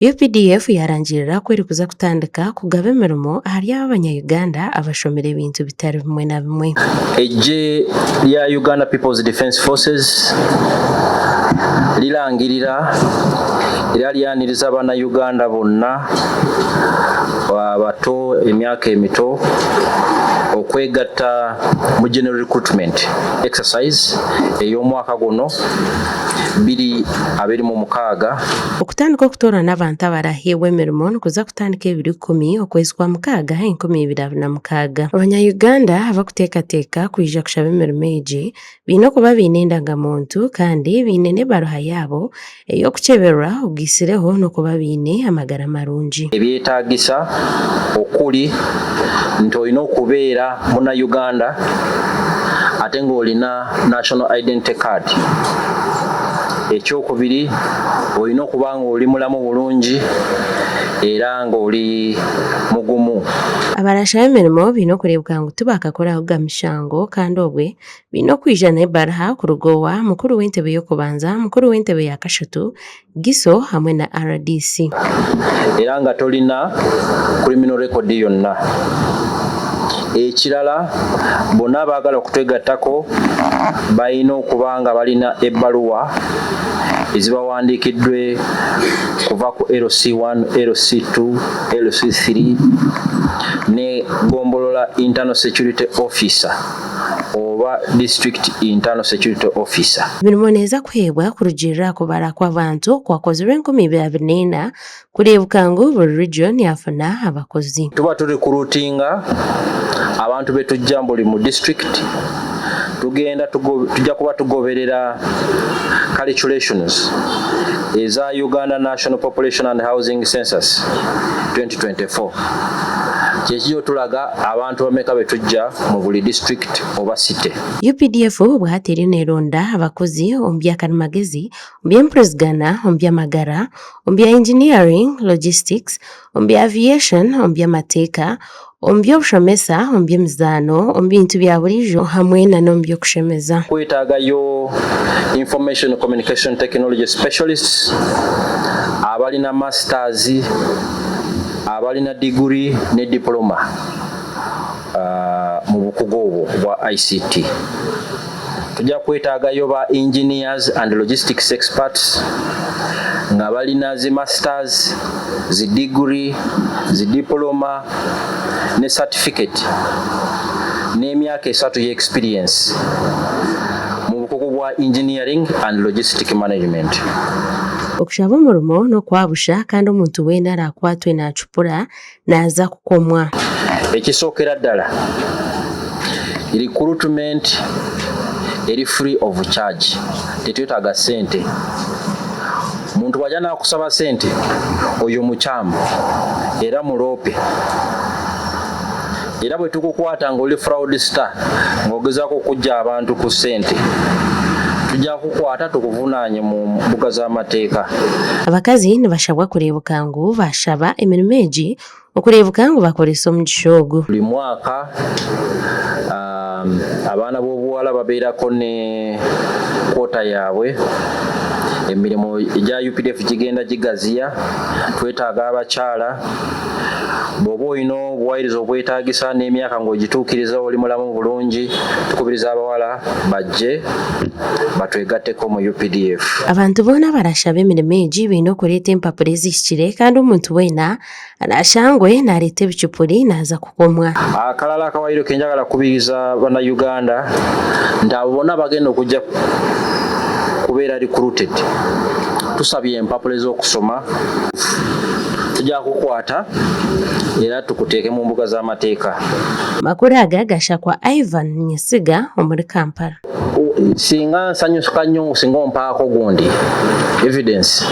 UPDF yarangirira ku erikuza kutandika kugaba emirimo ahari abo abanya-Uganda abashomire ebintu bitari bimwe na bimwe. Eggye lya Uganda People's Defence Forces lirangirira era lyaniriza Bannayuganda bonna abato emyaka emito okwegatta mu General Recruitment Exercise ey'omwaka guno 2026. Okutandika okutoorana abantu abaraheebwa emirimo nikuza kutandika ebiro ikumi okwezi kwa mukaaga 2026. Abanya-Uganda abarikuteekateeka kwija kushaba emirimo egi baine okuba baine endagamuntu kandi baine n'ebaruha yaabo ey'okukyeberwa ogaitsireho n'okuba baine amagara marungi. Ebyetaagisa okuli nti olina okubeera Munnayuganda ate ng'olina National Identity Card. Ekyokubiri olina okuba ng'oli mulamu bulungi era ng'oli mugumu. Abarashaba emirimo baine okureebeka ngu tibakakorahoga mishango kandi obwe baine okwija n'ebaruha kuruga owa mukuru w'entebe y'okubanza, mukuru w'entebe ya kashatu, GISO hamwe na rdc. Era nga tolina criminal record yonna. Ekirala bonna abaagala okutwegattako balina okuba nga balina ebbaluwa ezibawandiikiddwe kuva ku LC1, LC2, LC3 ne Gombolola Internal Security Officer oba District Internal Security Officer. Emirimo neeza kuheebwa kurugiirira aha kubara kw'abantu okwakozirwe 2024 kureebuka ngu buri region yaafuna abakozi. Tuba turikurutinga abantu betujja buli mu district tugenda tujja kuba tugoberera calculations eza Uganda National Population and Housing Census 2024 kyekijja otulaga abantu bameka betujja mu buli district oba city. UPDF obwahati eriyo neronda abakozi omu byakarimagezi, omu by'empurizigana, omu by'amagara, omu bya engineering, logistics, omu bya aviation, omu by'amateeka, omu by'obushomesa, omu by'emizaano, omu bintu bya buriijo hamwe n'omu by'okushemeza. Kwetaagayo information communication technology specialists abalina masters, abalina degree ne diploma mu bukugu obwo bwa ICT. Tujja kwetaagayo ba engineers and logistics experts nga balina zi masters, zi degree, zi diploma ne certificate n'emyaka 3 y'experience mu bukugu bwa engineering and logistic management. Okushaba omurimo n'okwabusha kandi omuntu weena arakwatwe naacupura naaza kukomwa. Ekisookera ddala recruitment eri free of charge, tetwetaaga ssente. Omuntu bw'ajja n'akusaba ssente oyo mukyamu era muloope. Era bwe tukukwata ng'oli fraudster ng'ogezaako okuggya abantu ku ssente tujja kukwata tukuvunaanye mu mbuga z'amateeka. Abakazi nibashabwa kureebuka ngu baashaba emirimo egi okureebuka ngu bakoresa omugisha ogu. Buli mwaka abaana b'obuwala babeerako ne quota yaabwe. Emirimu egya UPDF gigenda gigaziya, twetaaga abakyala. Bw'oba olina obuwayirizo obwetaagisa n'emyaka ng'ogituukiriza oli mulamu bulungi, tukubiriza abawala bajje batwegatteko mu UPDF. Abantu boona abarashaba emirimo egi baine okureeta empapura ezihikire kandi omuntu weena arashangwe naareeta ebicupuri naaza kukomwa. Akalala akawaayiro ke njagala kukubiriza Bannayuganda nti abo bonna abagenda okujja kubeera recruited tusabye empapula ez'okusoma tujja kukwata era tukuteeke mu mbuga z'amateeka. Amakuru aga gashakwa Ivan Nyesiga omuri Kampala. Singa nsanyuka nnyo singa ompaako gundi evidence.